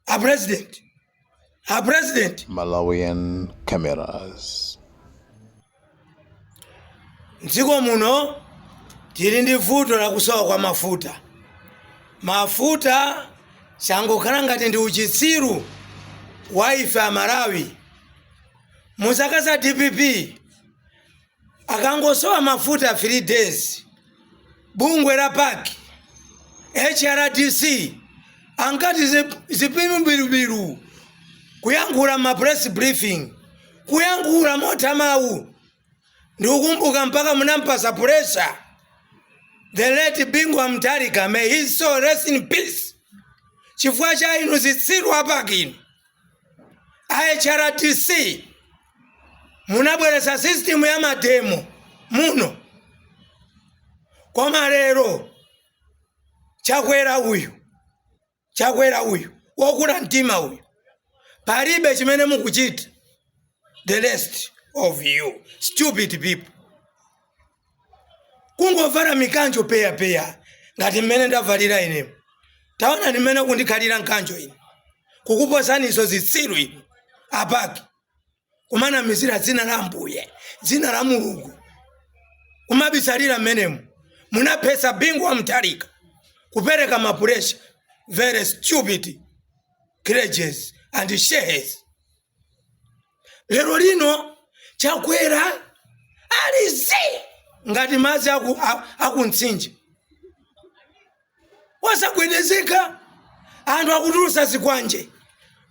A president, a president. Malawian Cameras. Mdziko muno tili ndi vuto lakusowa kwa mafuta. Mafuta changokhala ngati ndi uchitsiru wa ife Amalawi. Mu zaka za DPP, akangosowa mafuta 3 days, bungwe la PAC, HRDC ankati zipimibirubiru kuyankhula ma press briefing, kuyankhula motha mawu. Ndikukumbuka mpaka munampasa pressure the late Bingu wa Mutharika, may his soul rest in peace, chifukwa cha inu zitsiru a PAC, inu a HRDC. Munabweretsa system ya ma demo muno. Koma lero Chakwera uyu, Chakwera uyu wokula mtima uyu, palibe chimene mukuchita. The rest of you stupid people kungovala mikanjo peyapeya ngati mmene ndavalira inemo. Taona ni mmene kundikhalira mkanjo ine, kukuposaniso zitsiru inu a PAC, kumanamizira dzina la Ambuye, dzina la Mulungu, kumabisalira mmenemo. Munaphetsa Bingu wa Mutharika kupereka ma pressure. Very stupid clergies and sheikhs. Lero lino Chakwera ali zi ngati madzi aku mtsinje wasagwedezeka. Anthu akutulusa zikwanje,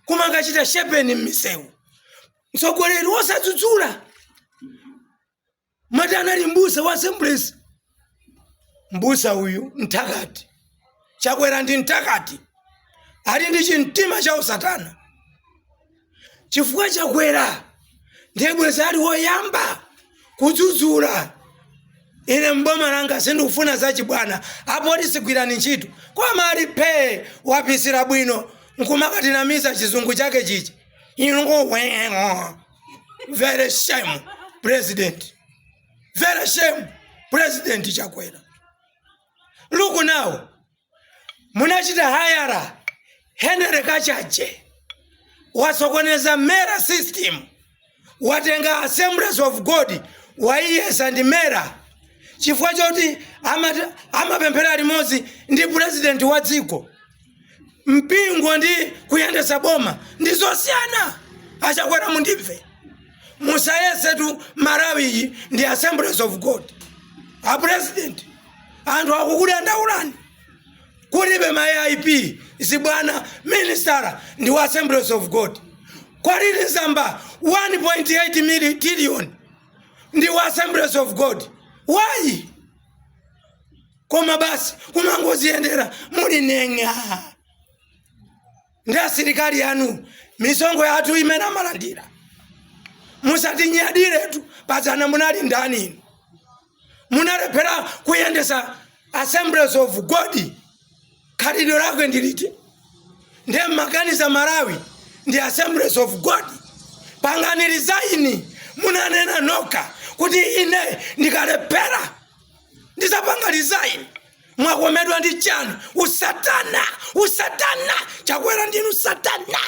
kumakachita shepeni m'misewu, mtsogoleri wosadzudzula. Mati anali mbusa wa Assemblies. Mbusa uyu mthakati. Chakwera ndi mthakati, ali ndi chimtima cha usatana, chifukwa Chakwera ndiye bwezi ali woyamba kudzudzula. Ine mboma langa sindikufuna zachibwana, apolisi gwirani ntchito. Koma ali phee, wapisira bwino nkumakatinamiza chizungu chake chichi inu. Very shame, president. Very shame, President Chakwera. Look now, munachita hire Henry Kachaje, wasokoneza MERA system, watenga Assemblies of God, waiyesa ndi MERA, chifukwa choti amapemphera limodzi ndi president wa dziko. Mpingo ndi kuyendesa boma ndi zosiyana. Achakwera, mundimve, musayesetu Malawi iyi ndi Assemblies of God. A president, anthu akukudandaulani, kulibe ma AIP, zibwana. Minister ndi wa Assemblies of God. Kwalili Zamba, 1.8 million trillion, ndi wa Assemblies of God. Why? Koma basi kumangoziyendera muli neng'a ndi asilikali anu, misonkho yathu imene amalandira. Musatinyadiretu. Padzana munali ndani inu? Munalephera kuyendesa Assemblies of God, khalidwe lake ndiliti? Ndiye mmaganiza Malawi ndi Assemblies of God? Pangani resign. Munanena nokha kuti ine ndikalephera ndizapanga resign. Mwakomedwa ndi chani? Usatana, usatana. Chakwera, ndinu satana,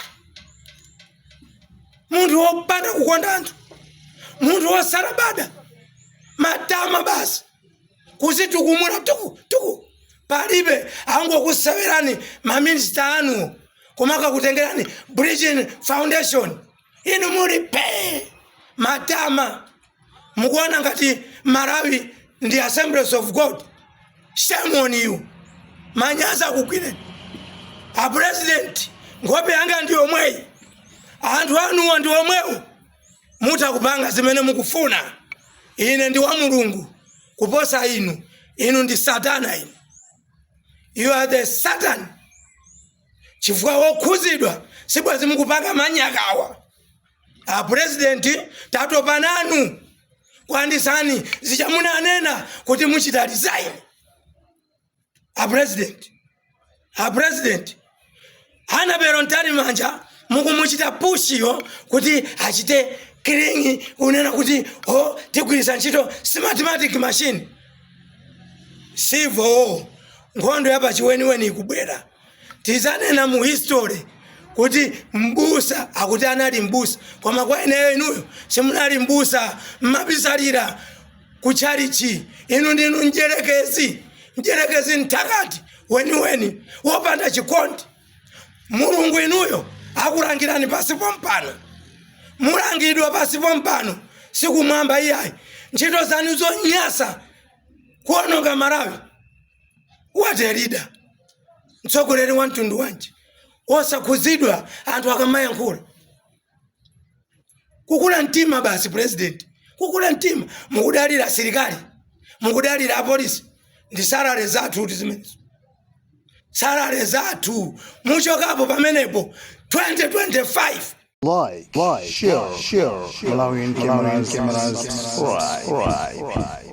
munthu wopanda kukonda anthu, munthu wosalabada, matama basi, kuzitukumula tuku tuku. Palibe, angokusewerani maminista anu, kumakakutengerani Bridging Foundation, inu muli pe matama. Mukuona ngati Malawi ndi Assemblies of God? Shame on you. Manyazi akugwireni, a president. Nkhope yanga ndi yomweyi, anthu anuwo ndi omwewo. Mutha kupanga zimene mukufuna. Ine ndi wa Mulungu kuposa inu. Inu ndi satana inu. You are the Satan, chifukwa wokhuzidwa sibwazi mukupanga manyakawa. A president, tatopa nanu. Kwandisani zichamunanena kuti muchita resign. A president, a president, Annabel Mtalimanja mukumuchita push yo kuti achite clean, kunena kuti o tigwiritsa ntchito Smartmatic machine. Civil war, nkhondo yapachiweniweni ikubwera. Tizanena mu history kuti Kuti mbusa, akuti anali mbusa, koma kwa ineyo inuyo simunali mbusa, mmabisalira kutchalichi. Inu ndinu mdyerekezi, mdyerekezi, mthakati weniweni wopanda chikondi. Mulungu inuyo akulangirani pasi pompano, mulangidwa pasi pompano, sikumwamba iyayi. Ntchito zanu zonyasa, kuononga Malawi. What a leader! Mtsogoleri wa mtundu wanji osakhuzidwa anthu akamayankhula? Kukula mtima basi, president kukula mtima. Mukudalira asilikali, mukudalira apolisi, ndi salary zathu kuti zimenezo, salary zathu. Muchokapo pamenepo 2025. Like, share, share, Malawian cameras, subscribe.